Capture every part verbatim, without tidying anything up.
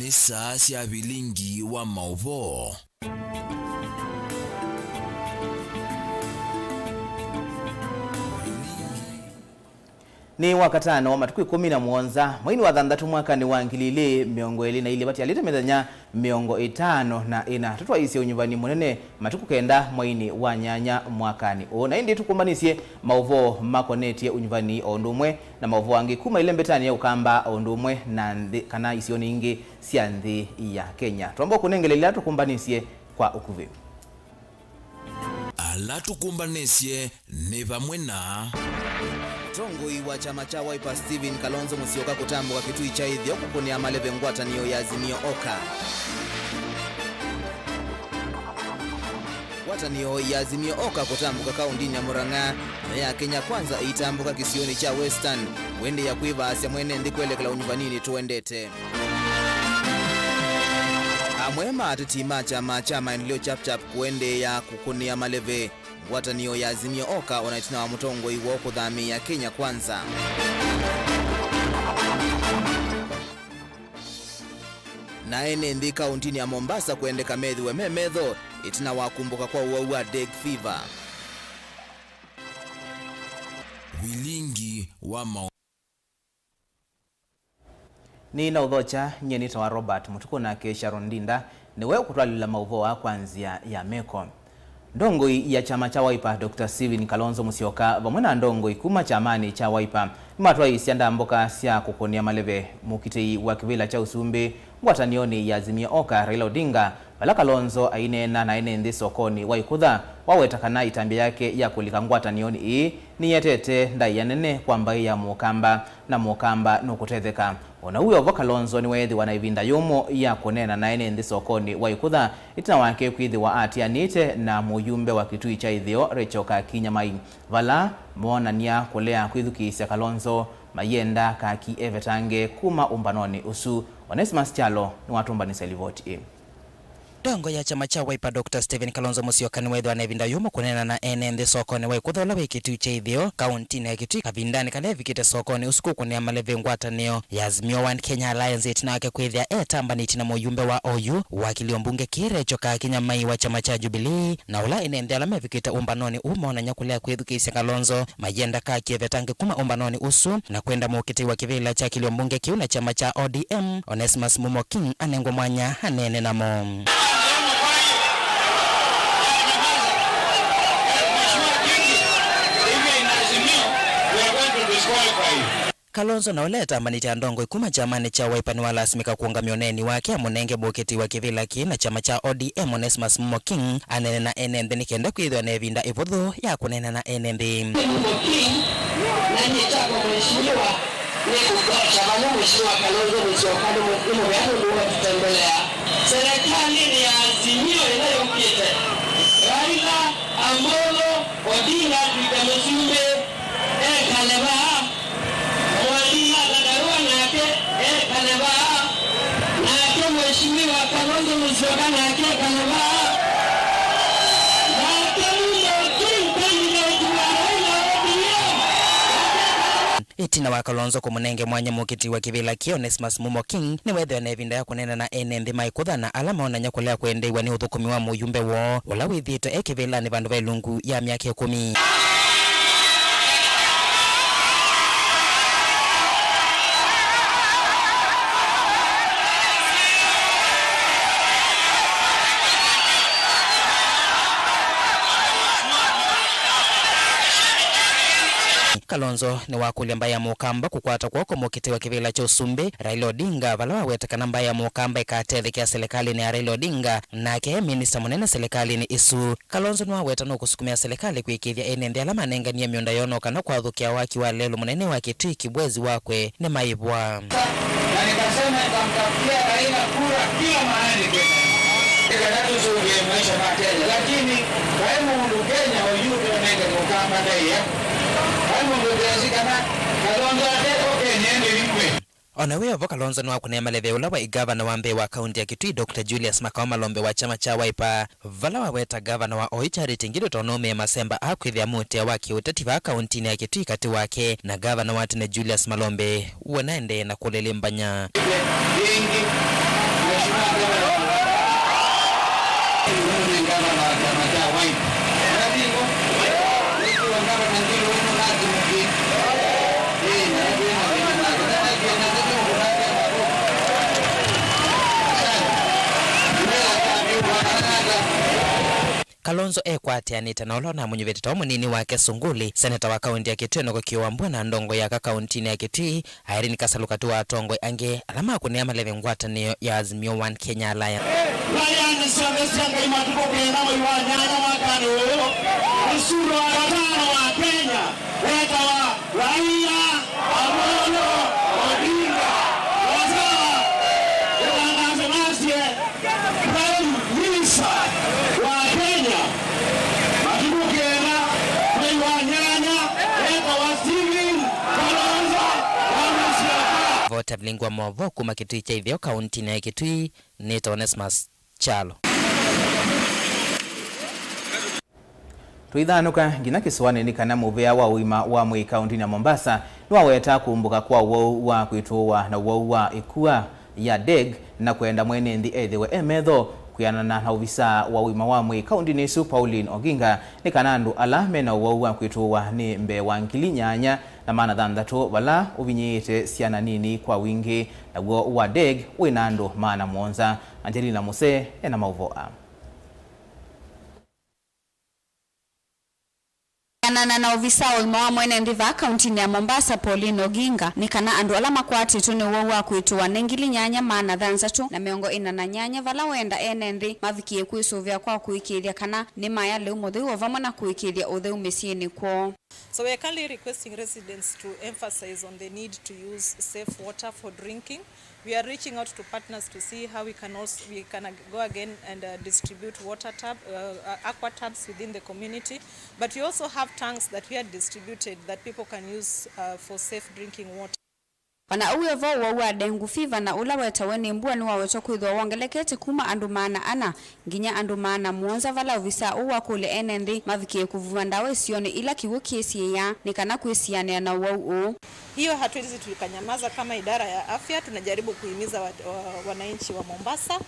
Saa sya vilingi wa maũvoo. Nĩ Wakatano, matukũ ĩkũmi na mũonza, mweinĩ wa thanthatũ, mwakanĩ wa ngili ilĩ mĩongo ĩlĩ na ilĩ, vatialĩte mĩthenya mĩongo ĩtano na ĩna tũtwaĩĩsye ũnyuvani mũnene, matukũ kenda mweinĩ wa nyanya mwakanĩ ũũ. Na ĩndĩ tũkũmbanĩsye maũvoo makonetye ũnyuvani o ũndũ ũmwe na maũvoo angĩ kuma ĩlembetanĩ ya Ũkamba o ũndũ ũmwe na nthĩ kana isionĩ ingĩ sya nthĩ ya Kenya. Twamba kũnengele ila tũkũmbanĩsye kwa ũkuvĩ. Ala tũkũmbanĩsye nĩ vamwe na mũtongoi wa kyama kya Wiper Stephen Kalonzo Musyoka kũtambũka Kitui kya Ĩtheo kũkũnĩa maleve ngwatanĩo ya Azimio Oka. Ngwatanĩo ya Azimio Oka kũtambũka kaũndĩnĩ ya Murang'a, nayo ya Kenya Kwanza ĩitambũka kĩsionĩ kya Western, kũendeea kwĩvaasya mwene nthĩ kwelekela ũnyuvaninĩ tũendete. Amwe ma ateti ma kyama kya Maendeleo Chap Chap kũendeea kũkũnĩa maleve ngwatanĩo ya Azimio Oka o na ĩtina wa mũtongoi woo kũthamĩĩa Kenya Kwanza. Na ene nthĩ kaũntĩnĩ ya Mombasa kwendeka methĩwe me metho ĩtina wa kumbũka kwa ũwau wa dengue fever. Vilingi wa maũ- Nĩ na ũthokya, nyie nĩtawa Robert Mũtukũ, nake Sharon Ndinda nĩwe ũkũtwalĩla maũvoo aa kwa nzĩa ya meko. Ndongoi ya kyama kya Wiper, Doctor Stephen Kalonzo Musyoka, vamwe na ndongoi kuma kyamanĩ kya Wiper, nĩmatwaĩĩsya ndambũka sya kũkũnĩa maleve mũkitĩi wa kĩvĩla kya ũsumbĩ ngwatanĩonĩ ya Azimio Oka, Raila Odinga, vala Kalonzo aineena na ene nthĩ sokonĩ wa Ĩkũtha, waweta kana ĩtambya yake ya kũlika ngwatanĩonĩ ĩĩ nĩyĩetete ndaĩa nene kwa mbaĩ ya Mũkamba, na Mũkamba nũkũtetheka. O na ũu wĩ o vo, Kalonzo nĩweethĩwa na ĩvinda yũmũ ya kũneena na ene nthĩ sokonĩ wa Ĩkũtha, ĩtina wake kwĩthĩwa aatĩanĩte na mũyumbe wa Kitui kya Ĩtheo, Rachel Kaki Nyamai, vala moonany'a kũlea kwĩthukĩĩsya Kalonzo, mayenda Kaki evetange kuma ũmbanonĩ ũsu. Onesmus Kyalo nĩwatũmbanĩsya livoti ĩĩ. Ndongoi ya kyama kya Wiper, Doctor Stephen Kalonzo Musyoka, nĩweethĩwa na ĩvinda yũmũ kũneena na ene nthĩ sokonĩ wa Ĩkũtha ũla wĩ Kitui kya Ĩtheo, kaũntĩnĩ ya Kitui, kavindanĩ kala evikĩte sokonĩ ũsu kũkũnĩa maleve ngwatanĩo ya Azimio One Kenya Alliance, ĩtina wake kwĩthĩa etambanĩtye na mũyumbe wa oyu wa kĩlio mbunge kĩĩ, Rachel Kaki Nyamai wa kyama kya Jubilee, na ũla ene nthĩ ala mevikĩte ũmbanonĩ ũũ moonany'a kũlea kwĩthukĩĩsya Kalonzo, mayenda Kaki evetange kuma ũmbanonĩ ũsu, na kwenda mũkitĩi wa kĩvĩla kya kĩlio mbunge kĩu na kyama kya O D M, Onesmus Mumo King, anengwe mwanya aneene namo. Kalonzo, na ũla etambanĩtye na ndongoi kuma kyamanĩ kya Wiper, nĩwalasimĩka kũũngamya ũneeni wake amũnenge mũkitĩi wa kĩvĩla kĩĩ na kyama kya O D M, Onesmus Mumo King, aneene na ene nthĩ nĩ kenda kwĩthĩwa na ĩvinda ĩvũthũ ya kũneena na ene nthĩ. Mumo King, na nyie kyakwa mheshimiwa, nĩngũthokya vamwe Mheshimiwa Kalonzo Musyoka, nĩ mũ-, nĩ mũvea nũndũ wa kũtũtembelea. Serikalĩnĩ ya Azimio ĩla yũkĩte, Raila Amolo Odinga atw'ĩke mũsumbĩ, ekale vaa. Mwathi Martha Karua nake ekale vaa. Nake Mheshimiwa Kalonzo Musyoka nake ekale vaa. Nake Mumo King, candidate wa Raila O D M, nake ekale vaa. Ĩtina wa Kalonzo kũmũnenge mwanya mũkitĩi wa kĩvĩla kĩĩ, Onesmus Mumo King, nĩweethĩwa na ĩvinda ya kũneena na ene nthĩ ma Ĩkũtha na ala maonany'a kũlea kwendeew'a nĩ ũthũkũmi wa mũyumbe woo, ũla wĩthĩĩtwe e kĩvĩlanĩ vandũ va ĩlungu ya myaka ĩkũmi. Kalonzo nĩwakũlya mbaĩ ya Mũkamba kũkwata kw'oko mũkitĩi wa kĩvĩla kya ũsumbĩ, Raila Odinga, vala waweta kana mbaĩ ya Mũkamba ĩkatethekea silikalĩnĩ ya Raila Odinga, nake e minista mũnene silikalĩnĩ ĩsu. Kalonzo nĩwaweta nũkũsukumĩa silikalĩ kũĩkĩĩthya ene nthĩ ala manenganie mĩũnda yoo no kana kwathũkĩa waki wa lelũ mũnene wa Kitui Kibwezi wakwe nĩmaĩvwa. Na nikasema nitamtafutia Raila kura kila mahali Kenya. Nĩkenda tũsũvĩe maisha ma Kenya, lakini vai mũndũ Kenya oyu ũtonenge Mũkamba ndaĩa. Vai mũndũ ũteasĩ kana Kalonzo ate o Kenya ende ikw'e. O na wĩ o vo, Kalonzo nĩwakũnĩe maleve ũla waĩ ngavana wa mbee wa kaunti ya Kitui, Doctor Julius Makao Malombe wa kyama kya Wiper, vala waweta ngavana wa oyu Charity Ngilu ta ũnũmĩe masemba a kwĩthĩa mũtĩa wa kĩũteti vaa kauntinĩ ya Kitui katĩ wake na ngavana wa tene Julius Malombe, we naendee na kũlĩlĩmbany'a. Ĩngĩ, Kalonzo ekwatĩanĩte na ũla ũnamũnyuvĩte ta mũnini wake Sunguli, seneta wa kaunti ya Kitui Enock Kĩũa Mbua na ndongoi ya aka kauntinĩ ya Kitui, Irene Kasalu Katu wa atongoi angĩ ala makũnĩa maleve ngwatanĩo ya Azimio One Kenya Alliance. Ryan Sylvester Ngai Matukũ kenda mwei wa nyanya mwakanĩ ũyũ, mũsuro wa gatano wa Kenya wetawa Raila Amolo Odinga. Wasawa, ĩtangazo nasye Prime Minister wa Kenya, matukũ kenda mwei wa nyanya, etawa Stephen Kalonzo wa Musyoka. Vota vilingi wa maũvoo kuma Kitui kya ĩtheo kauntinĩ ya Kitui, nĩtawa Onesmus Kyalo. Tũithanũka nginya kĩsũanĩ nĩ kana mũvĩa wa ũima wa mwĩĩ kauntinĩ ya Mombasa nĩwaweta kũmbũka kwa ũwau wa kwĩtũũa na ũwau wa ĩkua ya dengue na kwenda mwene nthĩ ethĩwe e metho. Kwĩanana na ovisaa wa ũima wa mwĩĩ kauntinĩ ĩsu Pauline Oginga, nĩ kana andũ ala me na ũwau wa kwĩtũũa nĩ mbee wa ngili nyanya na maana thanthatũ, vala ũvinyĩĩte syana nini kwa wingĩ, naw'o wa dengue wĩ na andũ maana mũonza. Angelina Musee ena maũvoo aa. Kwĩanana na ovisaa wa ũima wa mwene nthĩ vaa kauntinĩ ya Mombasa, Pauline Oginga, nĩ kana andũ ala makwatĩtwe nĩ ũwau wa kwĩtũũa nĩ ngili nyanya maana thanthatũ na mĩongo ĩna na nyanya, vala wenda ene nthĩ mavikĩe kwĩsũvĩa kwa kũĩkĩĩthya kana nĩmaya lĩu mũtheu, o vamwe na kũĩkĩĩthya ũtheu mĩsyĩnĩ kwoo. So we are kindly requesting residents to emphasize on the need to use safe water for drinking. We are reaching out to partners to see how we can also, we can ag-, go again and, uh, distribute water tap, uh, uh, aqua taps within the community. But we also have tanks that we had distributed that people can use, uh, for safe drinking water. O na ũu wĩ vo, ũwau wa dengue fever na ũla wetawe nĩ mbua nĩwawetwa kwĩthĩwa wongelekete kuma andũ maana ana nginya andũ maana mũonza, vala ovisaa ũũ wakũlya ene nthĩ mavikĩe kũvuvwa ndawa isionĩ ila kĩw'ũ kĩsiĩĩaa nĩ kana kwĩsianĩa na ũwau ũũ. Hiyo hatuwezi tukanyamaza. Kama idara ya afya, tunajaribu kuhimiza wa-, wa-, wananchi wa Mombasa.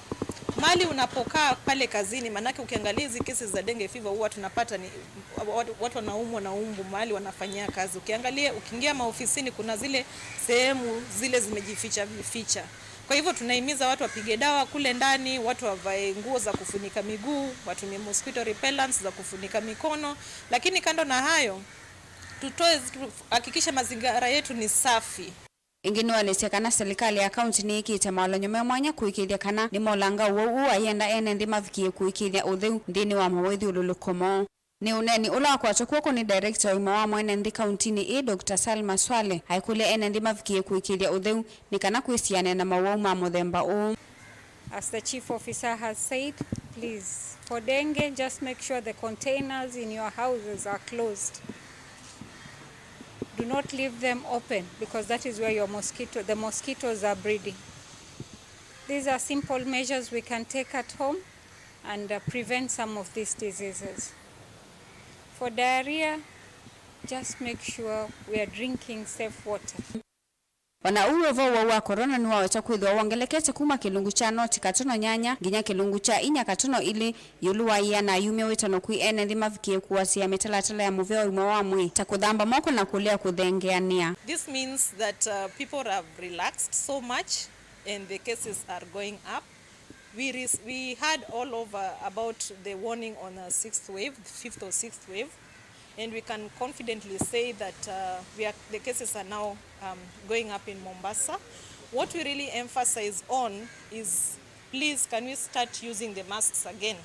Mahali unapokaa pale kazini, manake ukiangalia hizi kesi za dengue fever huwa tunapata ni watu, watu wanaumwa na umbu mahali wanafanyia kazi. Ukiangalia, ukiingia maofisini, kuna zile sehemu zile zimejificha ficha. Kwa hivyo tunahimiza watu wapige dawa kule ndani, watu wavae nguo za kufunika miguu, watumie mosquito repellents za kufunika mikono. Lakini kando na hayo, tutoe, tuhakikishe mazingira yetu ni safi. Ĩngĩ nĩwaelesya kana silikalĩ ya kaunti nĩĩkĩte mawalany'o me mwanya kũĩkĩĩthya kana nĩmolanga ũwau ũũ, ayenda ene nthĩ mavikĩe kũĩkĩĩthya ũtheu nthĩnĩ wa mawĩthyũlũlũko moo. Nĩ ũneeni ũla wakwatwa kw'oko nĩ director wa ũima wa mwene nthĩ kauntinĩ ĩĩ, Doctor Salma Swaleh, aikũlya ene nthĩ mavikĩe kũĩkĩĩthya ũtheu nĩ kana kwĩsianĩa na mawau ma mũthemba ũũ. As the chief officer has said, please, for dengue, just make sure the containers in your houses are closed. Do not leave them open, because that is where your mosquito, the mosquitoes are breeding. These are simple measures we can take at home and, uh, prevent some of these diseases. For diarrhea, just make sure we are drinking safe water. O na ũu wĩ vo, ũwau wa corona nĩwawetwa kwĩthĩwa wongelekete kuma kĩlungu kya noti katono nyanya nginya kĩlungu kya inya katono ilĩ ĩũlũ wa ĩana yumya wĩtano kwĩ ene nthĩ mavikĩe kũatĩĩa mĩtalatala ya mũvea wa ũima wa mwĩĩ, ta kũthamba moko na kũlea kũthengeanĩa. This means that, uh, people have relaxed so much and the cases are going up. We res-, we heard all over about the warning on a sixth wave, fifth or sixth wave, and we can confidently say that, uh, we are, the cases are now, um, going up in Mombasa. What we really emphasize on is, please, can we start using the masks again?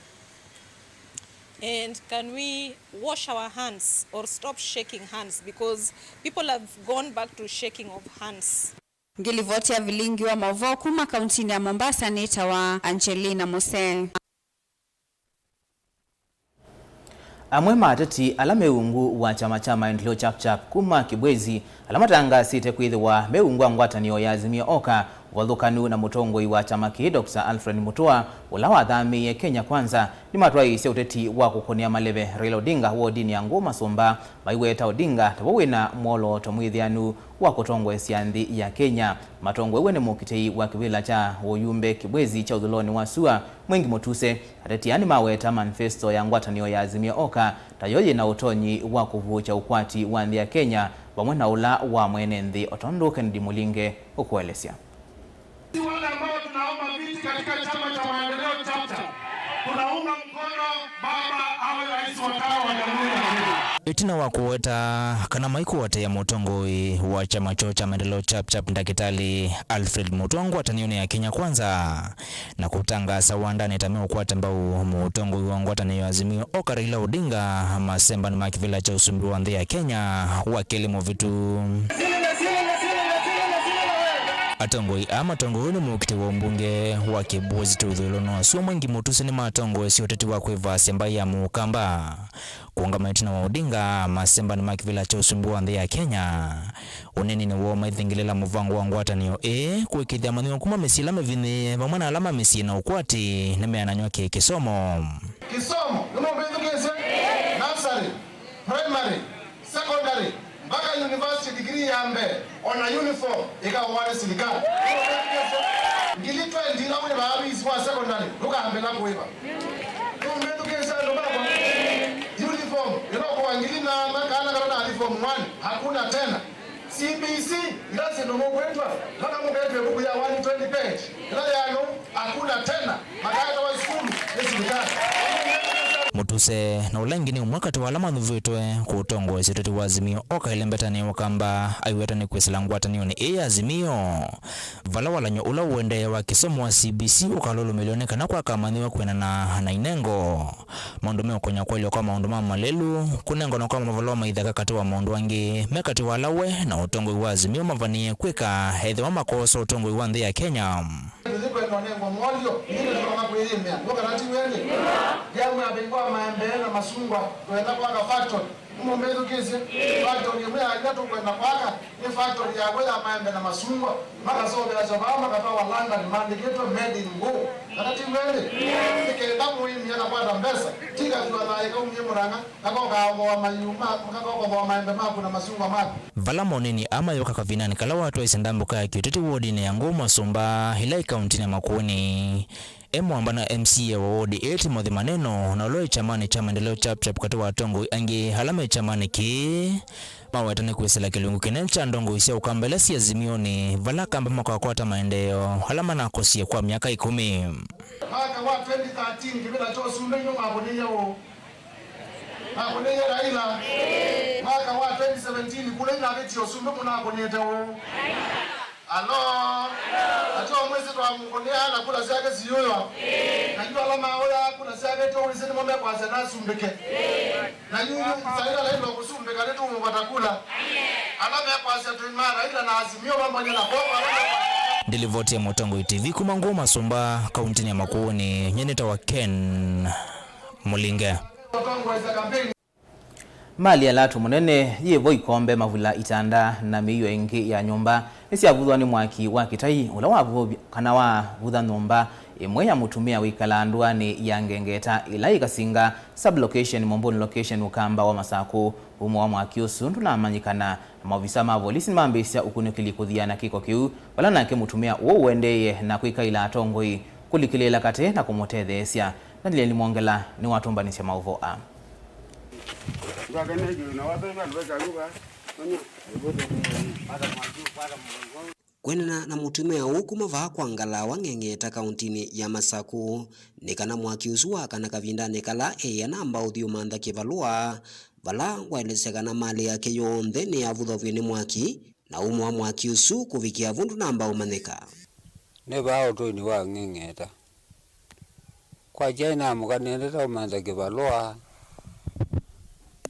And can we wash our hands or stop shaking hands? Because people have gone back to shaking of hands. Ngĩlivoti ya vilingi wa maũvoo kuma kauntinĩ ya Mombasa nĩtawa Angelina Musee. Amwe ma ateti ala me ungu wa kyama kya Maendeleo Chap Chap kuma Kibwezi, ala matangaasĩte kwĩthĩwa me ungu wa ngwatanĩo ya Azimio Oka, Ũvathũkanu na mũtongoi wa kyama kĩĩ, Doctor Alfred Mutua, ũla wathamĩĩe Kenya Kwanza, nĩmatwaĩĩsye ũteti wa kũkũnĩa maleve Raila Odinga wodinĩ ya Ngũũ Masũmba, maiweta Odinga ta we wĩna mwolooto mwĩthĩanu wa kũtongoesya nthĩ ya Kenya. Matongoew'e nĩ mũkitĩi wa kĩvĩla kya ũyumbe Kibwezi kya ũthũĩlonĩ wa sua, Mwengi Mutuse. Ateti aa nĩmaweta manifesto ya ngwatanĩo ya Azimio Oka ta yo yĩna ũtonyi wa kũvuũkya ũkwati wa nthĩ ya Kenya vamwe na ũla wa mwene nthĩ, o tondũ Kennedy Mulinge ũkũelesya. Si wale ambao tunaomba viti katika chama cha Maendeleo Chapchap, tunaunga mkono baba awe rais wa tano wa Jamhuri ya Kenya. Ĩtina wa kũweta kana maikũatĩĩa mũtongoi wa kyama kyoo kya Maendeleo Chapchap, Ndakĩtalĩ Alfred Mutua ngwatanĩonĩ ya Kenya Kwanza, na kũtangaasa wandanĩ ta meũkwata mbau mũtongoi wa ngwatanĩo ya Azimio Oka Raila Odinga masembani ma kĩvĩla kya ũsumbĩ wa nthĩ ya Kenya wa kelĩ mũvĩtu. Atongoi aa matongoew'e nĩ mũkitĩi wa ũmbunge wa Kibwezi ta ũthũĩlonĩ wa sua Mwengi Mutuse nĩmatongoesye ũteti wa kwĩvaasya mbaĩ ya Mũkamba kũũngama ĩtina wa Odinga masembani ma kĩvĩla kya ũsumbĩ wa nthĩ ya Kenya. Ũneeninĩ woo maithengelea mũvango wa ngwatanĩo ĩĩ kũĩkĩĩthya amanyĩw'a kuma mĩsyĩ ĩla mĩvinyĩĩe vamwe na ala ma mĩsyĩ na ũkwati nĩmeanany'a kĩ kĩsomo. Kĩsomo, nĩmũmbĩthukĩĩsye? Nursery, primary, secondary, mpaka university degree ya mbee, ona uniform ĩkaũawa nĩ silikalĩ. Nĩmũmbĩthukĩĩsye? Ngili twenty ila wĩvaa fees wa secondary, ndũkambĩla kũĩva. Nĩmũmbĩthukĩĩsye andũ makwa? Uniform ĩla ũkũa ngili nana, kana kala na form one, hakuna tena. C B C, ila syĩndũ mũkwĩtwa, mpaka mũketwe ĩvuku ya one twenty page. Ila yano, hakuna tena. Makaetawa sukulu nĩ silikalĩ. Mutuse, na ũla ĩngĩ nĩ ũmwe katĩ wa ala mathuvĩtwe kũtongoesya ũteti wa Azimio Oka ĩlembetanĩ ya Ũkamba, aiweta nĩ kwĩsĩla ngwatanĩonĩ ĩĩ ya Azimio, vala walany'o ũla ũendee wa kĩsomo wa C B C ũkalũlũmĩlw'a nĩ kana kwaka amanyĩw'a kwĩanana na inengo. Maũndũ meũkonya kwaĩlw'a kwa maũndũ ma malĩlu, kũnengana kwa mavalũa ma ithaka katĩ wa maũndũ angĩ me katĩ wa ala we na ũtongoi wa Azimio mavanĩĩe kwĩka ethĩwa makoosa ũtongoi wa nthĩ ya Kenya. Tũthi kwenda ũnengwa mwolyo, ithyĩ nĩtũtonya kwĩyĩmĩa. Nduka na ti wene? Yamwe avingwa maembe na masungwa, twenda kwaka factory. Nĩmũmbĩthukĩĩsye? Factory ĩmwe ya ila tũkwenda kwaka nĩ factory ya wĩa, maembe na masungwa. Makaseũvĩasya vaa makatwawa London maandĩkĩtwe made in Ngũũ. Kana ti wene? Nĩ kenda mũĩmi akakwata mbesa, ti kathua na ĩkaumie mũrang'a, kakoka athooa mayũ ma, kakoka athooa maembe maku na masungwa maku. Vala monini aa mayũka kavindanĩ kala watwaisye ndambũka ya kĩũteti wodinĩ ya Ngũũ Masũmba, ĩla ĩ kauntinĩ ya Makueni. E mũamba na M C A wa wodi ĩĩ Timothy Maneno, na ũla wĩ kyamanĩ kya Maendeleo Chapchap katĩ wa atongoi angĩ ala me kyamanĩ kĩĩ, maweta nĩ kwĩsĩla kĩlungu kĩnene kya ndongoi sya Ũkamba ila syĩ Azimionĩ, vala Akamba makakwata maendeeo ala manakosie kwa myaka ĩkũmi. Mwaka wa twenty thirteen, kĩvĩla kya ũsumbĩ nĩwakũnĩie ũũ? Nakũnĩie Raila. Mwaka wa twenty seventeen, kula inavĩtie ũsumbĩ mũnakũnĩte ũũ? Alo? Atyo mwĩsĩ twamũkũnĩa na kula syake siyũywa. Na yu ala maũya kula syake tyo wĩsĩ nĩmo mekwasya nasumbĩke. Na yu yu saila lailwa kũsumbĩka nĩtũmũvata kula. Ala mekwasya twĩ ma Raila na Azimio vamwe na Koko ala mekwasya. Ndilivoti ya Mũtongoi T V kuma Ngũũ Masũmba, kauntinĩ ya Makueni, nyie nĩtawa Ken Mũlinge. Ũtongoesya kampeni. Mali ya Latu Mũnene yĩ vo ikombe, mavula, itanda, na mĩio ĩngĩ ya nyũmba nĩsyavuthwa nĩ mwaki wa kĩtai ũla wavuvya kana wavutha nyũmba ĩmwe ya mũtumĩa wĩkalaa ndũanĩ ya Ngengeta ĩla yĩ Kasinga Sub-Location, Momboni Location, Ũkamba wa Masakũ. Umo wa mwaki ũsu ndũnamanyĩkana, na maovisa ma volisi nĩmambĩĩsya ũkunĩkĩli kũthiana kĩko kĩu, vala nake mũtumĩa ũũ ũendeeie na kwĩkaĩla atongoi kũlikĩlĩĩla katĩ na kũmũtetheesya. Daniel Mwongela nĩwatũmbanĩsya maũvoo aa. Kwĩanana na mũtumĩa ũũ kuma vaa kwa Ngalawa, Ng'eng'eta, kauntinĩ ya Masakũ, nĩ kana mwaki ũsu wakana kavindanĩ kala eĩ anamba ũthi ũmantha kĩvalũa, vala waelesya kana malĩ yake yonthe nĩyavuthwa vyũ nĩ mwaki, na umo wa mwaki ũsu kũvikĩa vu ndũnamba ũmanyĩka. Nĩ vaa ũtũinĩ wa Ng'eng'eta. Kwakya nĩnaamũka nĩendete ũmantha kĩvalũa,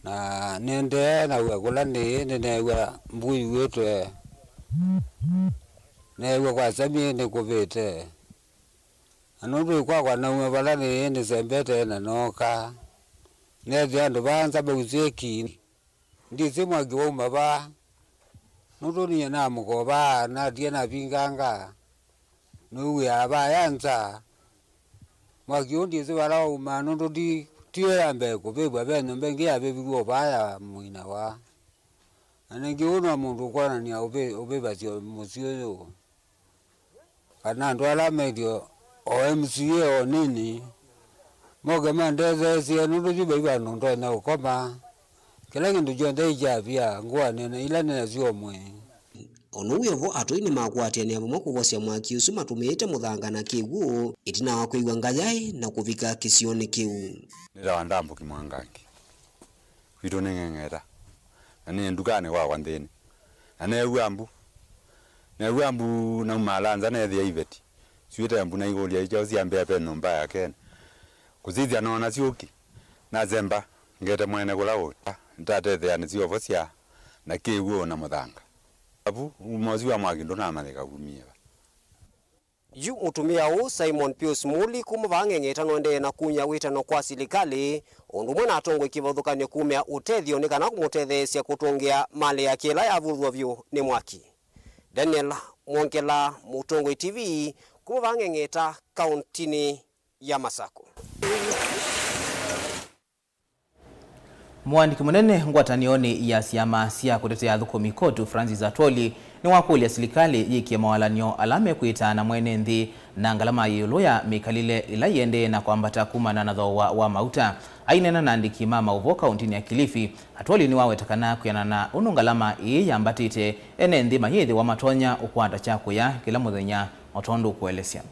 na nĩendee naw'a kũla nĩĩ nĩneew'a mbuu iw'ĩtwe, neew'a kwasamie nĩkũvĩte. Na nũndũ ĩkwakwa naumya vala nĩĩ nĩsembete na nooka, neethĩa andũ vaa nza mausĩe ki. Ndĩsĩ mwaki wauma va, nũndũ nyie namũka o vaa natie navinganga, Nĩwĩaa vaya nza. Mwaki ũũ ndyĩsĩ vala waumaa, nũndũ ti, tiyo ya mbee kũvĩvw'a, ve nyũmba ĩngĩ yavĩviw'e o vaa ya mũina wa. Na nĩngĩ ũũ no mũndũ ũkwonany'a ũvĩ-, ũvĩvasya mũsyĩ ũyũ. Kana andũ ala maĩtye o M C A o nini, moke mandetheesye, nũndũ yu vai vandũ ndonya ũkoma. Kĩla kĩndũ kyonthe nĩkyavia, ngũanĩ na ila nĩ nasyo o mwĩĩ. O na ũu wĩ o vo, atũi nĩmakwatĩanĩa vamwe kũvosya mwaki ũsu matũmĩĩte mũthanga na kĩw'ũ, ĩtina wa kwĩw'a ngayaĩ na kũvika kĩsionĩ kĩu. Nĩtawa Ndambũki Mwangangi. Kwitũ nĩ Ng'eng'eta. Na nĩ ndukanĩ kwakwa nthĩnĩ. Na neew'a mbu. Neew'a mbu naumaala nza neethĩa iveti. Syuĩte mbu naikũlya ikyaũ syambĩa ve nyũmba ya Ken. Kũsisya noona syũki. Nasemba, ngete mwene kũla ũta. Nĩtatetheanĩsye ũvosya na kĩw'ũ na mũthanga. Avu, uma ũsu wa mwaki ndũnamanyĩka wumie va. Yu mũtumĩa ũũ, Simon Pius Muli, kuma vaa Ng'eng'eta, nũendee na kumya wĩtano kwa silikalĩ, o ũndũ ũmwe na atongoi kĩvathũkany'o kumya ũtethyo nĩ kana kũmũtetheesya kũtũngĩa malĩ yake ĩla yavũthw'a vyũ nĩ mwaki. Daniel Mwongela, Mũtongoi T V, kuma vaa Ng'eng'eta, kauntinĩ ya Masakũ. Mũandĩki mũnene ngwatanĩonĩ ya syama sya kũtetea athũkũmi KOTU, Francis Atwoli, nĩwakũlya silikalĩ yĩkĩe mawalany'o ala mekwĩtaa na mwene nthĩ na ngalama yĩ ĩũlũ ya mĩkalĩle ĩla ĩendee na kwambata kumana na thooa wa mauta. Aineena na andĩki ma maũvoo kauntinĩ ya Kilifi, Atwoli nĩwaweta kana kwĩanana na ũndũ ngalama ĩĩ yambatĩte, ene nthĩ mayĩthĩwa matonya ũkwata kyakũya kĩla mũthenya, o tondũ ũkũelesya.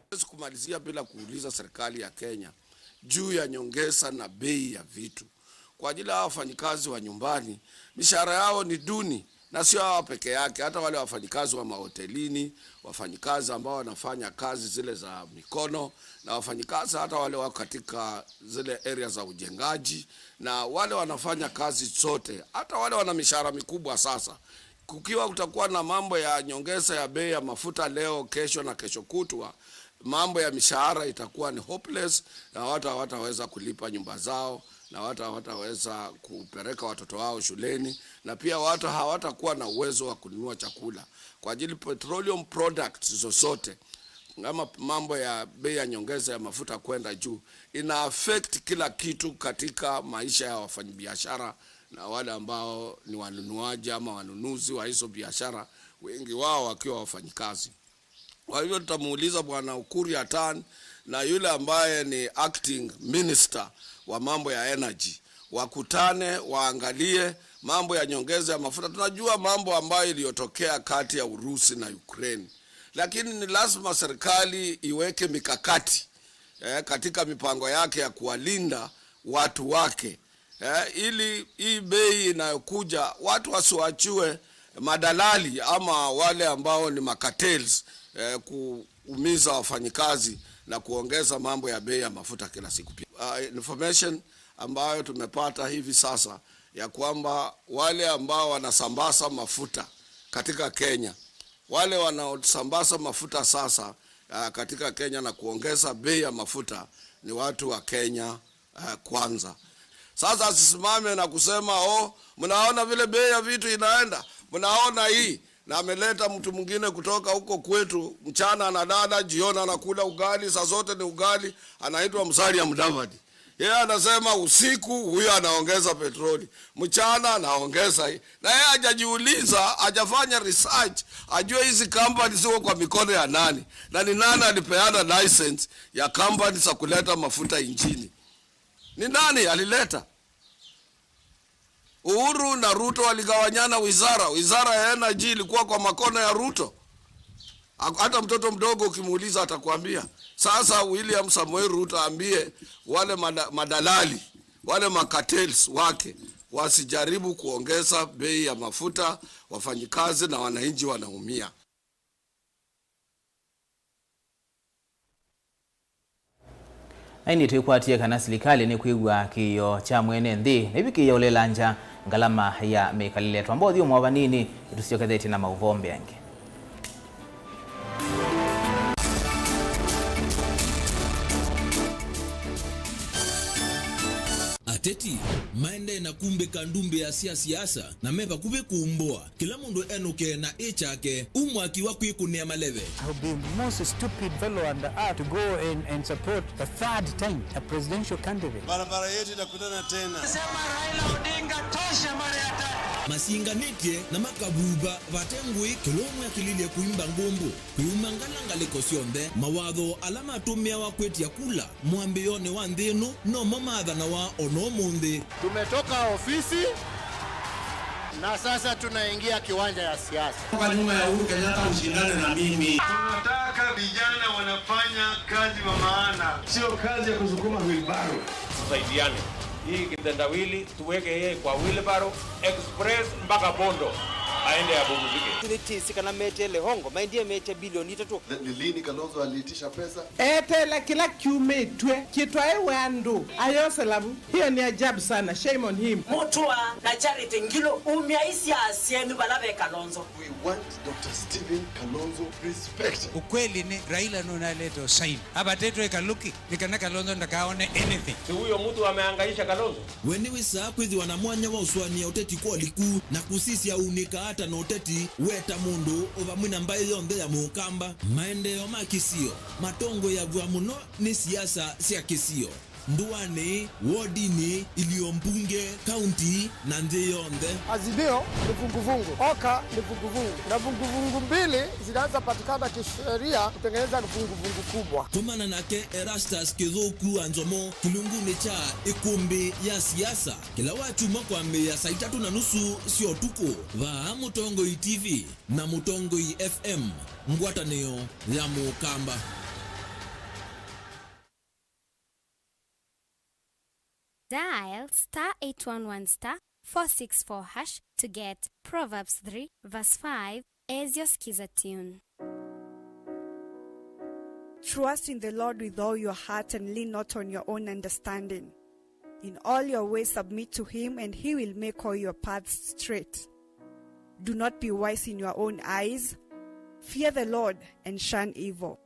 Siwezi kumalizia bila kuuliza serikali ya Kenya juu ya nyongeza na bei ya vitu. Kwa ajili ya wafanyikazi wa nyumbani, mishahara yao ni duni, na sio hawa peke yake, hata wale wafanyikazi wa mahotelini, wafanyikazi ambao wanafanya kazi zile za mikono, na wafanyikazi hata wale wako katika zile area za ujengaji, na wale wanafanya kazi zote, hata wale wana mishahara mikubwa sasa. Kukiwa kutakuwa na mambo ya nyongeza ya bei ya mafuta leo, kesho na kesho kutwa, mambo ya mishahara itakuwa ni hopeless, na watu hawataweza kulipa nyumba zao, na watu hawataweza kupeleka watoto wao shuleni, na pia watu hawatakuwa na uwezo wa kununua chakula. Kwa ajili petroleum products zozote, ama mambo ya bei ya nyongeza ya mafuta kwenda juu, ina affect kila kitu katika maisha ya wafanyabiashara na wale ambao ni wanunuaji ama wanunuzi wa hizo biashara, wengi wao wakiwa wafanyikazi. Kwa hivyo tutamuuliza Bwana Ukur Yatan na yule ambaye ni acting minister wa mambo ya energy, wakutane, waangalie mambo ya nyongeza ya mafuta. Tunajua mambo ambayo iliyotokea kati ya Urusi na Ukraine, lakini ni lazima serikali iweke mikakati, eh, katika mipango yake ya kuwalinda watu wake, eh, ili hii bei inayokuja watu wasiwachiwe madalali ama wale ambao ni macartels, eh, kuumiza wafanyikazi na kuongeza mambo ya bei ya mafuta kila siku pia. Ah, information ambayo tumepata hivi sasa ya kwamba wale ambao wanasambaza mafuta katika Kenya, wale wanaosambaza mafuta sasa, ah, katika Kenya na kuongeza bei ya mafuta ni watu wa Kenya, eh, kwanza. Sasa asisimame na kusema, "Oh, mnaona vile bei ya vitu inaenda? Mnaona hii?" Na ameleta mtu mwingine kutoka huko kwetu, mchana analala, jioni anakula ugali, saa zote ni ugali, anaitwa Musalia Mudavadi. Yeye anasema usiku huyo anaongeza petroli, mchana anaongeza hii. Na yeye hajajiuliza, hajafanya research, ajue hizi companies ziko kwa mikono ya nani, na ni nani alipeana license ya companies za kuleta mafuta nchini. Ni nani alileta? Uhuru na Ruto waligawanyana wizara. Wizara ya energy ilikuwa kwa makono ya Ruto. Ha-, hata mtoto mdogo ukimuuliza atakwambia. Sasa William Samoei Ruto aambie wale mada-, madalali, wale macartels wake wasijaribu kuongeza bei ya mafuta, wafanyikazi na wananchi wanaumia. Na ĩndĩ twĩkwatie kana silikalĩ nĩkwĩw'a kĩĩo kya mwene nthĩ na ĩvikĩĩa ũlelangya ngalama ya mĩkalĩle. Twamba ũthyũmũa vanini, nĩtũsyokethetye na maũvoo mbeange. At Ateti maendee na kumbĩka ndumbĩa sya siasa na me vakuvĩ kumbũa. Kĩla mũndũ enũke na ĩ kyake, u mwaki wa kwĩkũnĩa maleve. I'll be most stupid fellow on the earth to go and, and support a third time a presidential candidate. Barabara yetu itakutana tena. Sema Raila Odinga tosha mara ya tatu. Masinganĩtye na makavuva vate ngũĩ, kĩla ũmwe akĩlilye kũimba ngũmbũ. Kwĩumangala ngalĩko syonthe, mawatho ala matũmĩawa kwĩtya kula mwambĩĩonĩ wa nthĩ ĩno nomo maathanawa o na ũmũnthĩ. Tumetoka ofisi na sasa tunaingia kiwanja ya siasa. Toka nyuma ya Uhuru Kenyatta ushindane na mimi. Tunataka vijana wanafanya kazi wa maana, sio kazi ya kusukuma wheelbarrow. Tusaidiane. Hii kitendawili tuweke yeye kwa wheelbarrow express mpaka Bondo aende apumzike. Nĩ tĩsĩ kana meteele hongo, maendie mete bilioni itatũ. Nĩ lini Kalonzo aliitisha pesa? Eteela kĩla kyumĩtw'e kĩtwaĩwe andũ ayosela vu. Hiyo ni ajabu sana. Shame on him. Mutua na Charity Ngilu, umya isya syenu vala ve Kalonzo. We want Doctor Stephen Kalonzo respect. Ukweli ni Raila nunaleta usaini. Avatĩtwe ĩkalũki nĩ kana Kalonzo ndakaone anything. Si huyo mtu amehangaisha Kalonzo? We nĩwĩsaa kwĩthĩwa na mwanya wa ũsũanĩa ũteti kwa ũliku na kũsisya ũunĩkaa ata na ũteti we ta mũndũ o vamwe na mbaĩ yonthe ya Mũkamba. Maendeeo ma kĩsio matongoeaw'a mũno nĩ siasa sya kĩsio, ndũanĩ, wodinĩ, ilio mbunge, kaunti, na nthĩ yonthe. Azimio ni vuguvugu, OKA ni vuguvugu, na vuguvugu mbili zinaweza patikana kisheria kutengeneza vuguvugu kubwa. Komana nake Erastus Kĩthũku wa Nzomo kĩlungunĩ kya ĩkũmbĩ ya siasa kĩla wakyumwa kwambĩĩa saa itatũ na nusu sya ũtukũ vaa Mũtongoi T V na Mũtongoi F M, ngwatanĩo ya Mũkamba. Dial star eight one one star four six four hash to get Proverbs three verse five as your Skiza tune. Trust in the Lord with all your heart and lean not on your own understanding. In all your ways submit to him, and he will make all your paths straight. Do not be wise in your own eyes. Fear the Lord and shun evil.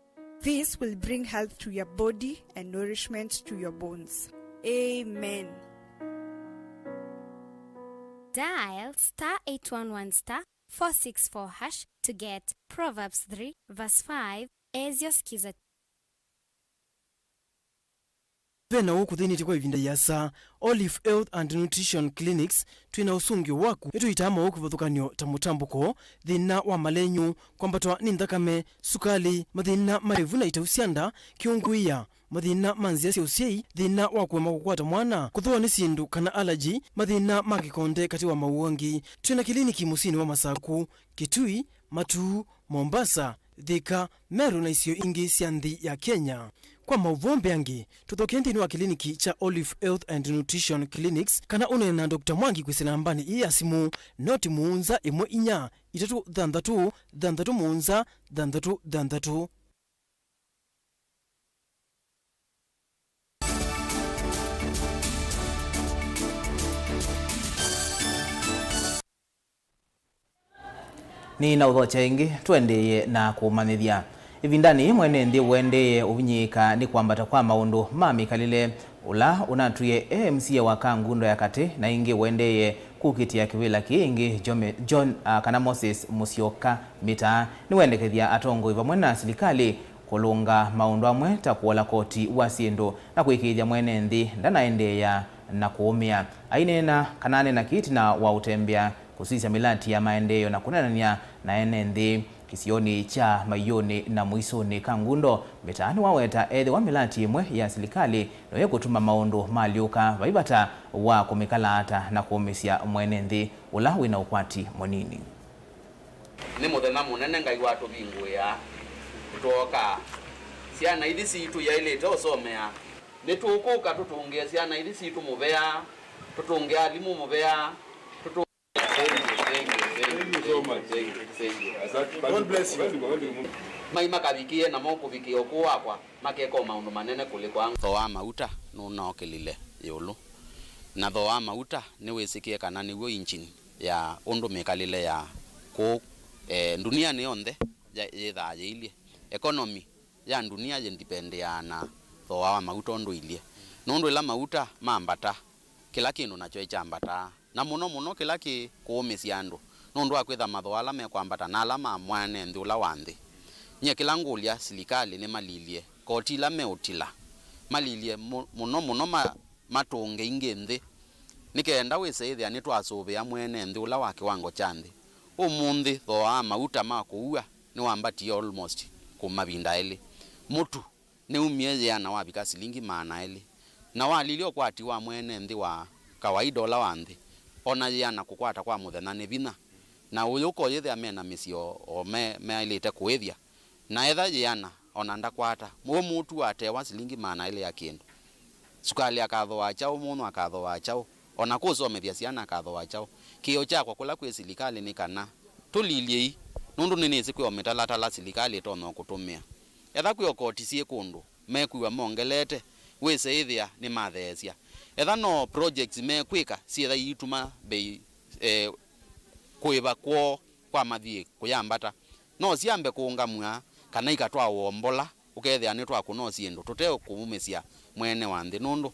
This will bring health to your body and nourishment to your bones. Amen. Dial star eight one one star four six four hash to get Proverbs three verse five as your Skiza. Ve na ũũ kũthĩnĩtye kwa ĩvinda ĩasa. Olive Health and Nutrition Clinics twĩ na ũsũngĩo waku. Nĩtũitaa maũũ kĩvathũkany'o ta mũtambũko, thĩna wa malenyũ, kwambatwa nĩ nthakame, sukalĩ, mathĩna ma ĩvu na itau sya nda, kĩũngũĩa, mathĩna ma nzĩa sya ũsyai, thĩna wa kũema kũkwata mwana, kũthũwa nĩ syĩndũ kana allergy, mathĩna ma kĩkonde katĩ wa maũũ angĩ. Twĩ na kĩliniki mũsyĩnĩ wa Masaku, Kitui, Matuu, Mombasa, Thika, Meru na isio ingĩ sya nthĩ ya Kenya. Kwa maũvoo mbeange, tũthokee nthĩnĩ wa kĩliniki kya Olive Health and Nutrition Clinics kana ũneene na Doctor Mwangi kwĩsĩla nambanĩ ĩĩ ya simũ, noti mũonza ĩmwe inya itatũ thanthatũ thanthatũ mũonza thanthatũ thanthatũ. Nĩnaũthokya ĩngĩ, tũendeeye na kũmanyĩthya. Ĩvindanĩ yĩĩ mwene nthĩ ũendeeye ũvinyĩĩka nĩ kwambata kwa maũndũ ma mĩkalĩle, ũla ũnatwie e M C A wa Kangundo ya Katĩ na ĩngĩ ũendeeye kũkitĩa kĩvĩla kĩĩ ĩngĩ John, John, ah, kana Moses Musyoka Mĩtaa nĩwendekethya atongoi vamwe na silikalĩ kũlũnga maũndũ amwe ta kũola koti wa syĩndũ na kũĩkĩĩthya mwene nthĩ ndanaendeea na kũũmĩa. Aineena kana aneena kĩtina wa ũtembea, kũsisya mĩlati ya maendeeo na kũneenany'a na ene nthĩ kĩsionĩ kya Maiũnĩ na Mũisũnĩ Kangundo, Mĩtaa nĩwaweta ethĩwa mĩlati ĩmwe ya silikalĩ noyo kũtuma maũndũ maalyũka, vai vata wa kũmĩkalaata na kũũmĩsya mwene nthĩ ũla wĩ na ũkwati mũnini. Nĩ mũthenya mũnene Ngai watũvingũĩa, twooka. Syana ithi sitũ yaĩlĩte ũsomea. Nĩtũkũka tũtũngĩe syana ithi sitũ mũvea, tũtũngĩe alimũ mũvea, tũtũ- Thank you, thank you, thank you, thank you, thank you, thank you. Asante. God bless you. Mai makavikĩe namo kũvikĩa ũkũũ wakwa, makeka o maũndũ manene kũlĩkwa. Thooa wa mauta nũnaokĩlile ĩũlũ, na thooa wa mauta nĩwĩsĩkĩe kana nĩw'o engine ya ũndũ mĩkalĩle ya kũũ, eh, ndunianĩ yonthe ya, yĩthaa yĩilyĩ. Economy ya ndunia yĩndipendeaa na thooa wa mauta ũndũ ilyĩ. Nũndũ ĩla mauta mambata, Kĩla kĩndũ nakyo nĩkyambataa, na mũno mũno kĩla kĩ kũũmĩsya andũ, nũndũ wa kwĩtha mathooa ala mekwambata na ala ma mwene nthĩ ũla wa nthĩ. Nyie kĩla ngũlya silikalĩ nĩmalilye koti ila meũtila, malilye mũ-, mũno mũno ma-, matũnge ingĩ nthĩ, nĩ kenda wĩse ĩthĩa nĩtwasũvĩa mwene nthĩ ũla wa kĩwango kya nthĩ. Ũmũnthĩ thooa wa mauta ma kũua nĩwambatie almost kũ mavinda elĩ. Mũtu nĩumie yĩana wavika silingi maana elĩ, na walilye ũkwati wa mwene nthĩ wa kawaida ũla wa nthĩ, ona yĩana kũkwata kwa mũthenya nĩ vinya, na ũyũ ũkoyĩthĩa mena mĩsyĩ o, o me, meaĩlĩte kũĩthya, na etha yĩana ona ndakwata, we mũtu watewa silingi maana elĩ ya kĩndũ, sukalĩ akathooa kyaũ, mũnyũ akathooa kyaũ, ona kũsomethya syana akathooa kyaũ? Kĩĩo kyakwa kũla kwĩ silikalĩ nĩ kana tũlilyei, nũndũ nĩnĩsĩ kwĩ o mĩtalatala silikalĩ ĩtonya kũtũmĩa. Etha kwĩ o koti syĩ kũndũ mekwĩw'a mongelete, wĩse ĩthĩa nĩmatheesya. Etha no projects mekwĩka syĩtha iituma mbei, eh, kũĩva kwoo kwa mathiĩ kũyambata, no syambe kũũngamw'a kana ikatwawa o mbola, ũkethĩa nĩtwakũna o syĩndũ tũte kũumĩsya mwene wa nthĩ, nũndũ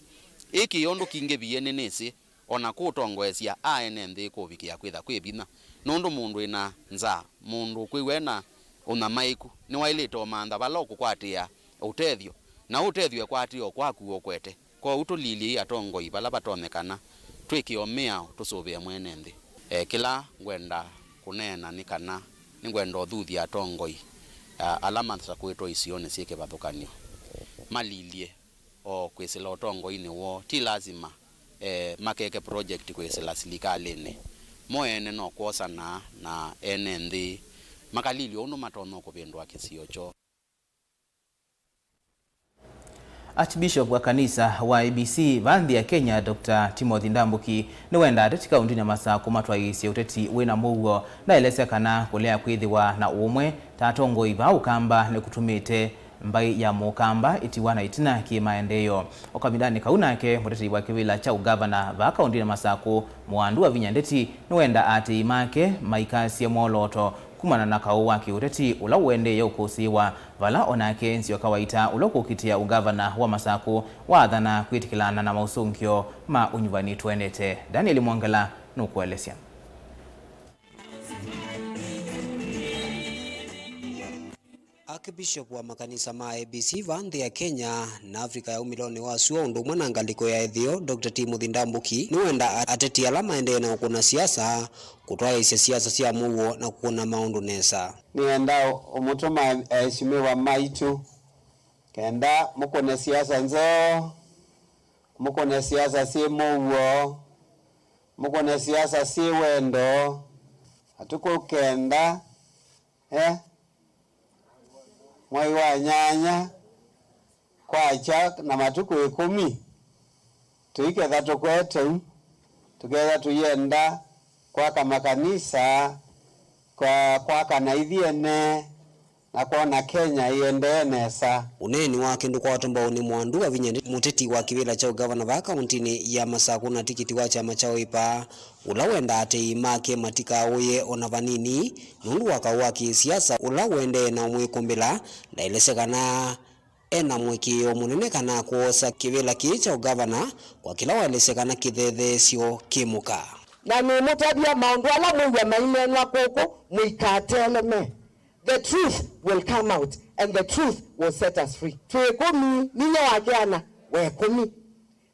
ĩkĩ ũndũ kingĩvie nĩnĩsĩ, o na kũtongoesya a ene nthĩ kũvikĩa kwĩtha kwĩ vinya, nũndũ mũndũ wĩ na nzaa, mũndũ ũkwĩw'a e na ũnyamaĩku, nĩwaĩlĩte ũmantha vala ũkũkwatĩĩa ũtethyo, na ũtethyo ekwatĩĩa o kwaku ũkwete. Kwoou tũlilyei atongoi vala vatonyekana, twĩke o mĩao tũsũvĩe mwene nthĩ. E, kĩla ngwenda kũneena nĩ kana nĩngwenda ũthuthya atongoi, a, ala masakũĩtwe isionĩ syĩ kĩvathũkany'o malilye o kwĩsĩla ũtongoinĩ woo. Ti lasima, eh, makeke project kwĩsĩla silikalĩnĩ. Mo ene no kwosana na ene nthĩ makalilye ũndũ matonya kũvĩndũa kĩsio kyoo. Archbishop wa kanisa wa A B C va nthĩ ya Kenya, Doctor Timothy Ndambuki, nĩwenda ateti kaũntĩnĩ ya Masakũ matwaĩĩsye ũteti wĩna mũuo. Ndaelesya kana kũlea kwĩthĩwa na ũũmwe ta atongoi va Ũkamba nĩkũtumĩte mbaĩ ya Mũkamba ĩtiwa na ĩtina kĩ maendeeo. O kavindanĩ kau nake, mũtetei wa kĩvĩla kya ũgavana vaa kaũntĩnĩ ya Masakũ, Mwandu Wavinya Ndeti, nĩwenda aatĩĩi make maikasye mwolooto kumana na kaũ wa kĩũteti ũla ũendee ũkũsĩĩwa, vala o nake Nzioka Waita, ũla ũkũkitĩa ũgavana wa Masakũ, waathana kwĩtĩkĩlana na maũsũngĩo ma ũnyuvani tũendete. Daniel Mwongela nũkũelesya. Archbishop wa makanisa ma A B C va nthĩ ya Kenya na Africa ya umĩlonĩ wa sua ũndũ ũmwe na ngalĩko ya ĩtheo, Doctor Timothy Ndambuki, nĩwenda a-, ateti ala maendee na ũkũna siasa kũtwaĩĩsya siasa sya mũuo na kũkũna maũndũ nesa. Nĩenda ũmũtũma eesumĩwa maitũ kenda mũkũne siasa nzeo, mũkũne siasa syĩ mũuo, mũkũne siasa syĩ wendo. Matukũ kenda, eh, mwai wa nyanya kwakya na matukũ ĩkũmi, tũiketha tũkwete u, tũketha tũyenda kwaka makanisa, kwa, kwaka na ithyĩ ene, na kwona Kenya ĩendee nesa. Ũneeni wake ndũkwatwa mbau nĩ Mwandu Wavinya Ndeti, mũteti wa kĩvĩla kya ũgavana vaa kaũntĩnĩ ya Masakũ na tikiti wa kyama kya Wiper, ũla wendaa atei make matikaũye o na vanini nũndũ wa kaũ wa kĩsiasa ũla ũendee na ũmwĩkũmbĩla. Ndaelesya kana e na mũĩkĩĩo mũnene kana kwosa kĩvĩla kĩĩ kya ũgavana kwa kĩla waelesya kana kĩthetheesyo kĩ mũka. Na nĩmũtavya maũndũ ala mwĩw'a maineenwa kũkũ, mũikateleme. The truth will come out and the truth will set us free. Twĩ ĩkũmi, ninyie wa kĩana wa ĩkũmi.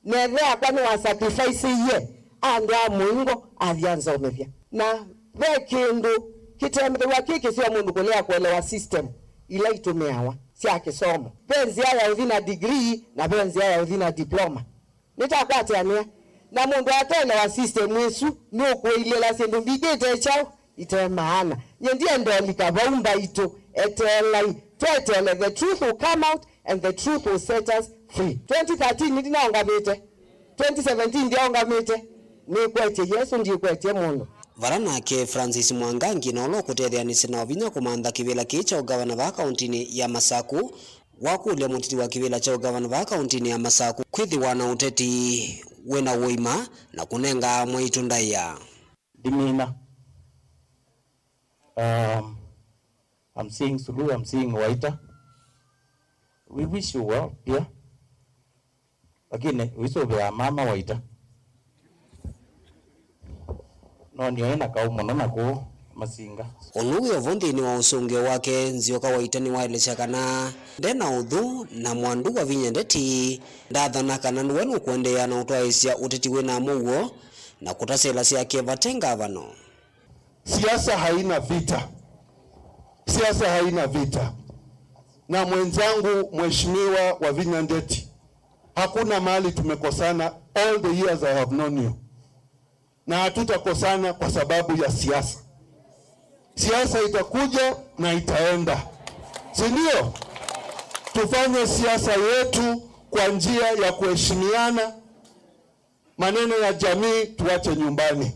Na ĩthe yakwa nĩwasacrificeie andũ a mũingo athi anzomethya. Na ve kĩndũ kĩtemethew'a kĩ kĩseo mũndũ kũlea kũelewa system ila itũmĩawa sya kĩsomo. Ve nzĩa ya ũthi na degree na ve nzĩa ya ũthi na diploma. Nĩtakwatĩanĩa na mũndũ ataelewa system ĩsu, nũkũilĩla syĩndũ mbingĩ ite kyaũ, ite maana. Nyie ndienda ũlika vau mbaitũ, eteelai, tweteele, the truth will come out and the truth will set us free. Twenty thirteen ndinaũngamĩte, twenty seventeen ndyaũngamĩte, nĩkwetye Yesũ, ndikwetye mũndũ. Vala nake Francis Mwangangi, na ũla ũkũtetheanĩsya na Wavinya kũmantha kĩvĩla kĩĩ kya ũgavana vaa kaũntĩnĩ ya Masakũ, wakũlya mũteti wa kĩvĩla kya ũgavana vaa kaũntĩnĩ ya Masakũ kwĩthĩwa na ũteti wĩ na ũima na kũnenga mwaitũ ndaĩa. Ndimina. Um, I'm seeing Suluhu, I'm seeing Waita. We wish you well, dear. Lakini ũisũvĩaa mama Waita. Nonio ena kau mũno na kũu Masinga. Ũndũ wĩ o vo nthĩnĩ wa ũsũngĩo wake, Nzioka Waita nĩwaelesya kana nde na ũthũ na Mwandu Wavinya Ndeti ndathana kana nĩwe nũkũendeea na ũtwaĩĩsya ũteti wĩ na mũuo na kũtasya ĩla syake vate ngavano. Siasa haina vita. Siasa haina vita. Na mwenzangu Mheshimiwa Wavinya Ndeti, hakuna mahali tumekosana all the years I have known you. Na hatutakosana kwa sababu ya siasa. Siasa itakuja na itaenda. Si ndio? Tufanye siasa yetu kwa njia ya kuheshimiana. Maneno ya jamii tuache nyumbani.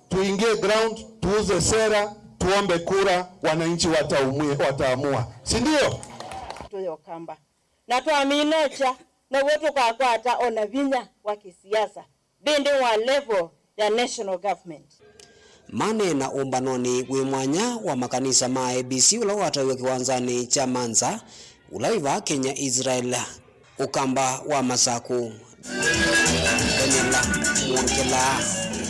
Tuingie ground, tuuze sera, tuombe kura, wananchi wataumue, wataamua. Si ndio? Tũyokamba. Na twamina ũkya, now'o tũkakwata o na vinya wa kĩsiasa nthĩnĩ wa level ya national government. Maneena ũmbanonĩ wĩ mwanya wa makanisa ma A B C ũla wataĩwe kĩwanzanĩ kya Manza, ũla wĩ vaa Kenya Israel, Ũkamba wa Masakũ. Daniela Mwongela,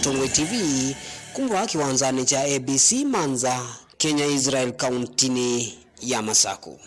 Tongoi T V, kuma vaa kĩwanzanĩ kya A B C Manza, Kenya Israel, kauntinĩ ya Masakũ.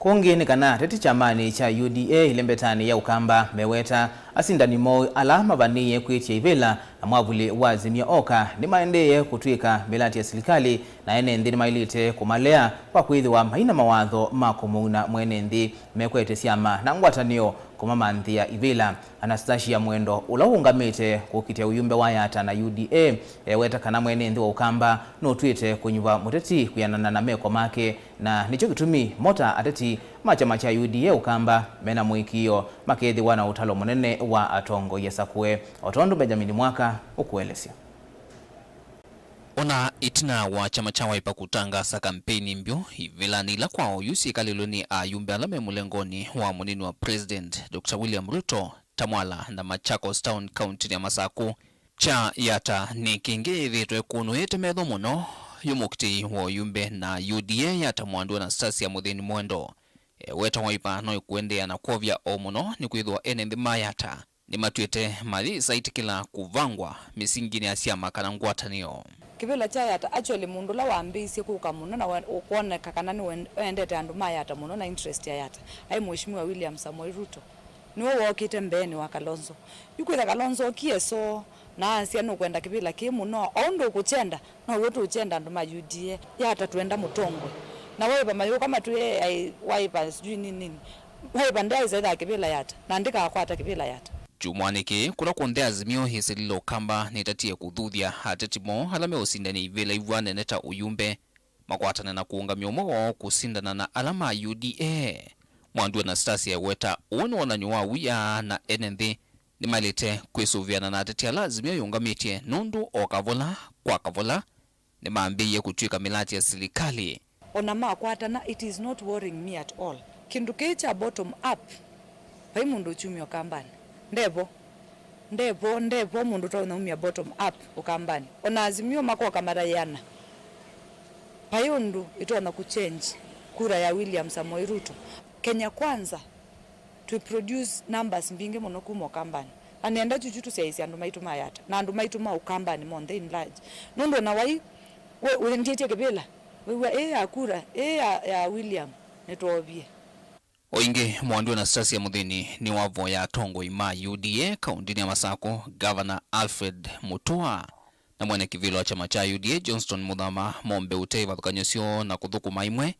Kũngĩ nĩ kana ateti kyamanĩ kya U D A ĩlembetanĩ ya Ũkamba meweta asindani moo ala mavanĩĩe kwĩtya ivĩla na mwavuli wa Azimio oka nĩmaendeee kũtw'ĩka mĩlatĩ ya silikalĩ, na ene nthĩ nĩmaĩlĩte kũmalea kwa kwĩthĩwa maina mawatho ma kũmũuna mwene nthĩ mekwete syama na ngwatanĩo kũmamanthĩa ivĩla. Anastasia Mwendo, ũla ũũngamĩte kũkitĩa ũyumbe wa Yatta na U D A, eweta kana mwene nthĩ wa Ũkamba nũtw'ĩte kũnyuva mũteti kwĩanana na meko make, na nĩkyo kĩtumi mo ta ateti ma kyama kya U D A Ũkamba mena mũĩkĩĩo makethĩwa na ũtalo mũnene wa atongoi asakũe, o tondũ Benjamin Mwaka ũkũelesya. O na ĩtina wa kyama kya Wiper kũtangaasa kampeini mbyũ ivĩlanĩ ila kwa oyu syĩkalĩlwe nĩ ayumbe ala me mũlengonĩ wa mũnini wa President, Doctor William Ruto, Tamwala na Machakos Town, kauntinĩ ya Masakũ, kya Yatta nĩ kĩngĩ yĩthĩĩtwe kũnũĩte metho mũno yu mũkitĩi wa ũyumbe na U D A Yatta Mwandu Anastasia Mũthĩni Mwendo. Eweta Wiper no ĩkũendeea na kwovya o mũno nĩkwĩthĩwa ene nthĩ ma Yatta nĩmatw'ĩte mayĩsa ĩtĩkĩla kũvangwa mĩsinginĩ ya syama kana ngwatanĩo. Kĩvĩla kya Yatta, actually, mũndũ ũla wambĩĩisye kũka mũno na we-, kwoneka kana nĩwe endete andũ ma Yatta mũno na interest ya Yatta, aĩ Mheshimiwa William Samoei Ruto. Nĩwe wookĩte mbeenĩ wa Kalonzo. Yu kwĩtha Kalonzo okie soo na asya nũkwenda kĩvĩla kĩĩ mũno, o ũndũ ũkũkyenda, now'o tũũkyenda andũ ma U D A. Yatta twenda mũtongoi. Na Wiper mayũka matwĩe aĩ Wiper sijui nini nini. Wiper ndyaĩsa ĩthaa kĩvĩla Yatta, na ndĩkakwata kĩvĩla Yatta. Kyumwanĩ kĩĩ, kũla kw'onthe Azimio yĩsĩlile Ũkamba nĩtatie kũthuthya ateti moo ala meũsindany'a ivĩla ivw'anene ta ũyumbe makwatane na kũũngamya ũmwe woo kũsindana na ala ma U D A. Mwandu Anastasia eweta ũũ nĩ wonany'o wa wia na ene nthĩ nĩmaĩlĩte kwĩsũvĩana na ateti ala Azimio yũngamĩtye nũndũ o kavola kwa kavola nĩmambĩĩie kũtw'ĩka mĩlatĩ ya silikalĩ. O na makwatana, it is not worrying me at all. Kĩndũ kĩĩ kya bottom up, vai mũndũ ũkyumya Ũkambanĩ. Ndevo. Ndevo, ndevo mũndũ ũtonya umya bottom up Ũkambanĩ. O na Azimio makoka mataĩana. Vai ũndũ ĩtonya kũchange kura ya William Samoei Ruto. Kenya Kwanza, twi produce numbers mbingĩ mũno kuma Ũkambanĩ. Na nĩenda kyukyu tũsyaĩĩsye andũ maitũ ma Yatta, na andũ maitũ ma Ũkambanĩ monthe in large. Nũndũ o na wai, we, wĩendĩtye kĩvĩla, wĩw'a ĩĩ ya kura, ĩĩ ya, ya William, nĩtwoovie. O ĩngĩ, Mwandu Anastasia Mũthĩni nĩwavoya atongoi ma U D A kaũntĩnĩ ya Masakũ, Ngavana Alfred Mutua na mwene kĩvĩla wa kyama kya U D A, Johnston Muthama, mombe ũtee ivathũkany'o syoo na kũthũkũma imwe.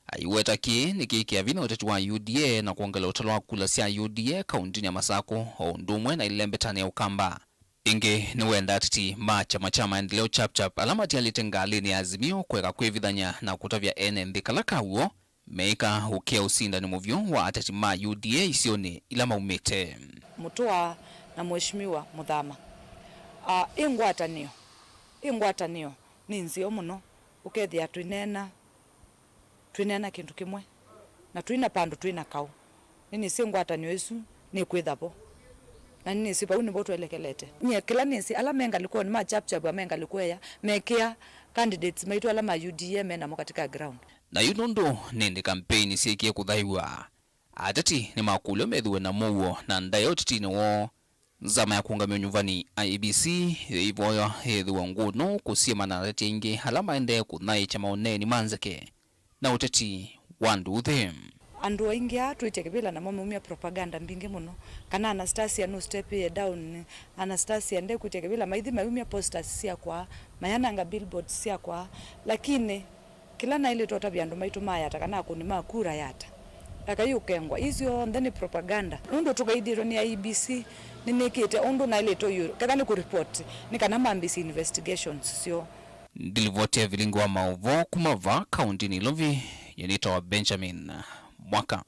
Aiweta kĩĩ nĩkĩĩkĩa vinya ũteti wa U D A na kwongela ũtalo wa kula sya U D A kaũntĩnĩ ya Masakũ, o ũndũ ũmwe na ĩlembetanĩ ya Ũkamba. Ĩngĩ, nĩwenda ateti ma kyama kya Maendeleo Chap Chap ala matialĩte ngalĩnĩ ya Azimio kũeka kwĩvithany'a na kũtavya ene nthĩ kala ka w'o meĩka ũkĩa ũsindani mũvyũ wa ateti ma U D A isionĩ ila maumĩte. Mutua na Mheshimiwa Muthama. Ah, ĩ ngwatanĩo, ĩ ngwatanĩo nĩ nzeo mũno, ũkethĩa twĩneena, twĩneena kĩndũ kĩmwe, na twĩna pandũ twĩna kaũ. Nĩnĩsĩ ngwatanĩo ĩsu nĩkwĩtha vo, na nĩnĩsĩ vau nĩvo twelekelete. Nyie kĩla nĩsĩ, ala me ngalĩkonĩ ma Chap Chap, me ngalĩko ĩya, mekĩa candidates maitũ ala ma U D A menamo katika ground. Na yu nũndũ nĩ ĩndĩ kampeini syĩkie kũthaĩw'a, ateti nĩmakũlw'a methĩwe na mũuo na ndaĩa ũtetinĩ woo, Nzama ya kũũngamĩa ũnyuvani, I E B C, yĩivoya yĩthĩwe ngũnũ kũsyĩma na ateti aingĩ ala maendee kũthaĩĩkya maũneeni ma nzeke na ũteti wa ndũũthĩ. Andũ aingĩ aa twĩtye kĩvĩla namo maumya propaganda mbingĩ mũno, kana Anastasia nũstepĩe down, Anastasia ndekwĩtya kĩvĩla, maithi mayumya posters syakwa, mayananga billboards syakwa, lakini kĩla naĩlĩte ũtavya andũ maitũ ma Yata kana akũni ma kura Yata, ekai ũkengwa. Ii syonthe nĩ propaganda. Nũndũ tũkaithĩtwe nĩ I E B C, nĩnĩkĩte ũndũ naĩlĩte ũyũ, ketha nĩ kũreport, nĩ kana mambĩĩsye investigations syoo. Ndilivoti ya vilingi wa maũvoo kuma vaa kaũnti Nairobi, yĩnĩtawa Benjamin Mwaka.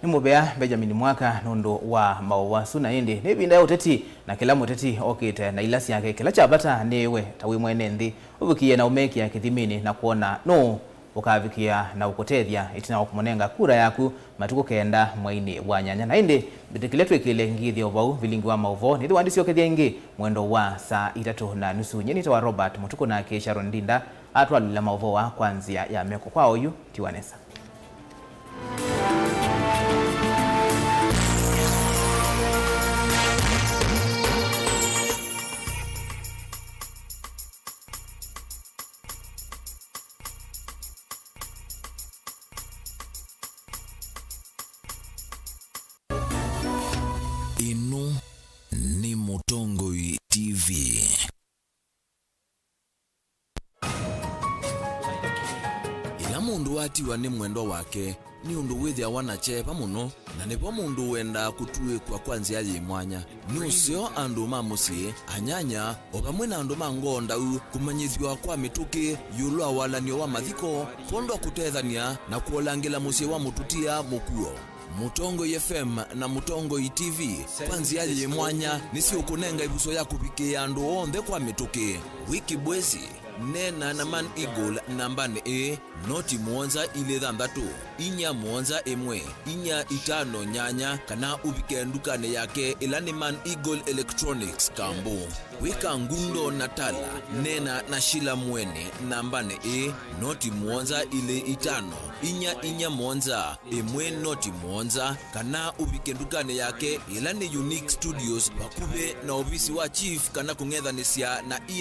Nĩ mũvea Benjamin Mwaka nũndũ wa maũvoo asu, na ĩndĩ nĩ ĩvinda ya ũteti, na kĩla mũteti okĩte na ila syake. Kĩla kya vata nĩ we ta wĩ mwene nthĩ ũvikĩe na ũmekĩa kĩthiminĩ na kwona nũũ ũkavikĩa na ũkũtethya ĩtina wa kũmũnenga kura yaku matukũ kenda mweinĩ wa nyanya. Na ĩndĩ mbĩtĩkĩlya twĩkĩle ngithyo vau vilingi wa maũvoo, nĩthĩwa ndisyokethya ĩngĩ mwendo wa saa itatũ na nusu. Nyie nĩtawa Robert Mũtukũ, nake Sharon Ndinda atwalũlĩla maũvoo aa kwa nzĩa ya meko. Kwa oyu, tiwa nesa. Ĩno nĩ Mũtongoi T V. Yĩla mũndũ watiwa nĩ mwendwa wake, nĩ ũndũ wĩthĩawa na kyeva mũno, na nĩvo mũndũ wendaa kũtuĩkwa kwa nzĩa yĩ mwanya. Nĩ ũseo andũ ma mũsyĩ, anyanya, o vamwe na andũ ma ngoo ndau kũmanyĩthw'a kwa mĩtũkĩ ĩũlũ wa walan'yo wa mathiko, kwondũ wa kũtethany'a na kũolangĩla mũsyĩ wa mũtutia mũkuo. Mũtongoi F M na Mũtongoi T V kwa nzĩa yĩ mwanya nĩsiũkũnenga ĩvuso ya kũvikĩĩa andũ onthe kwa mĩtũkĩ. Wĩ kĩbwesi, neena na Man Eagle nambanĩ ĩĩ, noti mũonza ilĩ thanthatũ, inya mũonza ĩmwe, inya itano nyanya, kana ũvike ndukanĩ yake ĩla nĩ Man Eagle Electronics Kambu. Wĩ Kangundo na Tala, neena na Shila Mweni nambanĩ ĩĩ, noti mũonza ilĩ itano, inya inya mũonza, ĩmwe noti mũonza, kana ũvike ndukanĩ yake ĩla nĩ Unique Studios vakuvĩ na ovisi wa chief, kana kũng'ethanĩsya na ina